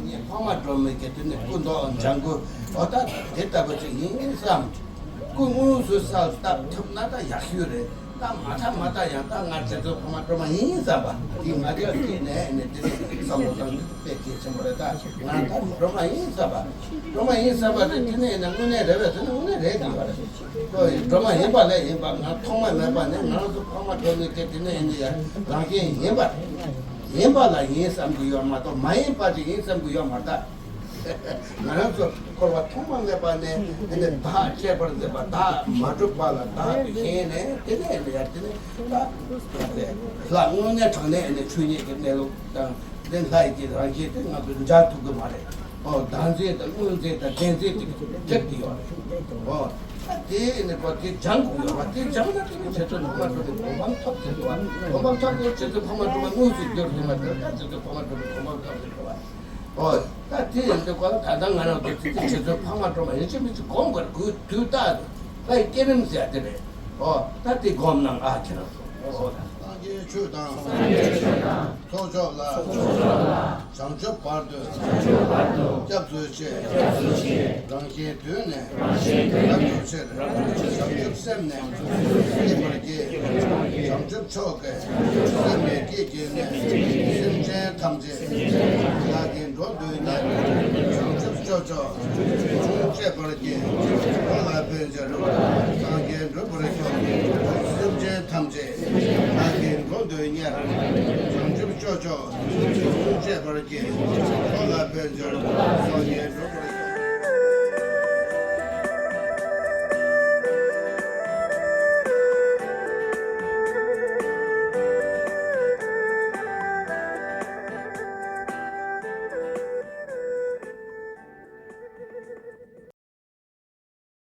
ངས་འཕགས་མ་སྒྲོལ་མའི་གི་དེ་ནི་སྐུ་མདོག་ལྗང་གུ་འོ་ད་དེ་ལྟ་བུ་ཅིག་ཡིན་བསམ། སྐུ་དངོས་སུ་གསལ་བཏབ་ཐུབ་ན་ད་ཡག་ཤོས་རེད། ད་ ད་མ་ཐག་མ་ཐག་ཡང་ད་ང་རྗེ་བཙུན་འཕགས་མ་སྒྲོལ་མ་ཡིན་བསམ་པ་དེ་ང་རྒྱལ་སྐྱེས་ནས་ནས་དེ་ནས་བསམ་བློ་བཏང་དཔེ་གལ་ཆེན་པོ་རེད། ད་ང་ད་སྒྲོལ་མ་ཡིན་བསམ་པ་སྒྲོལ་མ་ཡིན་བསམ་པ་དེ་དེ་ནས་ནས་དངོས་གནས་རེད་པས་ཟེར་ན་དངོས་གནས་རེད་དེ་ཡོད་རེད། ཁོ་ཡི་སྒྲོལ་མ་ཡིན་པ་ལས་ཡིན་པ་ང་ཐོག་མ་མེད་པ་ནས་ང་རང་ཚོ་འཕགས་མ་སྒྲོལ་མའི་སྐད་དེ་ནས་ཡིན་ནས་ཡང་རང་བཞིན་ཡིན་པ་ཡིན་པ་ལ་ཡིན་བསམ་གྱི་ཡོད་མ་གཏོགས་མ་ཡིན་པ་ཅིག་ཡིན་བསམ་གྱི་ཡོད་མ་རེད། ད། ང་རང་ཚོ་འཁོར་བ་ཐོག་མ་མེད་པ་ནས་དེ་ནས་བདག་གཅེས་པར་འཛིན་པ་བདག་མ་གྲུབ་པ་ལ་བདག་ཏུ་ཞེན་ནས་དེ་ནས་ནས་ཡར་དེ་ནས་ད་ལྷ་དངོས་གནས་དྲང་གནས་ནས་ཆོས་ཉིད་ཀྱི་གནས་ལུགས་དང་དེ་ལྷ་ཡི་གི་རང་བཞིན་དེ་ང་ཚོ་འཇལ་ཐུབ་ཀྱི་མ་རེད། ཨོ་བདག་འཛིན་དང་དངོས་འཛིན་དང་བདེན་འཛིན་དེ་ཁྱེར་གྱི་ཡོད་རེད། ཨོ་ད་དེ་ནས་གོ་དེ་སྦྱང་དགོས་ཡོད་པ་དེ་སྦྱང་ན་དེ་ནས་ཁྱེད་ཚོ་ཐོག་མ་འགྲོ་ནས་གོ་འཕང་ཐོབ་ཟེར་གྱི་བ། གོ་འཕང་ཐོབ་ནས་ཁྱེད་ཚོ་ཐོག་མ་འགྲོ་བ་དངོས་སུ་འགྱུར་ཟེར་མ་ཐོབ་ད་ཁྱེད་ཚོ་ཐོག་མ་འགྲོ་ནས་གོ་འཕང་ཐོབ་ཟེར་གྱི་བ། ཨོ། ད་དེ་ཡིན་དུས་ཀོ་ད་ལྟ་ང་རང་ཚོ་ཚིག་ཚིག་བྱེད་ཚུལ་འཕགས་མ་སྒྲོལ་མ་ཡིན་གཅིག་མིན་གཅིག་སྒོམ་དགོས་རེད། དུས་རྟག་ཏུ་ལྷའི་བསྐྱེད་རིམ་ཟེར་ཡ་དེ་རེད། ཨོ། ད་དེ་སྒོམ་གནང་ཨ་ཁྱེད་རང་ཚོ། ཨོ། སངས་རྒྱས་ཆོས་དང་། སངས་རྒྱས་ཆོས་དང་། ཚོགས་མཆོག་ལ། ཚོགས་མཆོག་ལ། བྱང་ཆུབ་བར་དུ། བྱང་ཆུབ་བར་དུ། སྐྱབས་སུ་མཆི། སྐྱབས་སུ་མཆི། རང་གཞན་དུས་ནས། རང་གཞན་དུས་ནས། རབ་ཏུ་ཕྱིར། རབ་ཏུ་ཕྱིར། བྱང་ཆུབ་སེམས་ནི། བྱང་ཆུབ་སེམས་ནི། སྐྱེ་བར་བགྱི། བྱང་ཆུབ་མཆོག་གི། བྱང་ཆུབ་མཆོག་གི། སེམས་ནི་སྐྱེ་བགྱིས་ནས། སེམས་ནི་སྐྱེ་བགྱིས་ནས། སེམས་ཅན་ཐམས་ཅད། བདག་གིས་འགྲོ་འདོད་ན། བྱང་ཆུབ་སྤྱོད་མཆོག་ཅུང་སྤྱད་པར་བགྱི། འགྲོ་ལ་ཕན་ཕྱིར། སངས་རྒྱས་འགྲུབ་པར་ཤོག་སེམས་ཅན་ཐམས་ཅད། བདག་གིས་འགྲོ་འདོད་ན། བྱང་ཆུབ་སྤྱོད་མཆོག་ཅུང་སྤྱད་པར་བགྱི། འགྲོ་ལ་ཕན་ཕྱིར།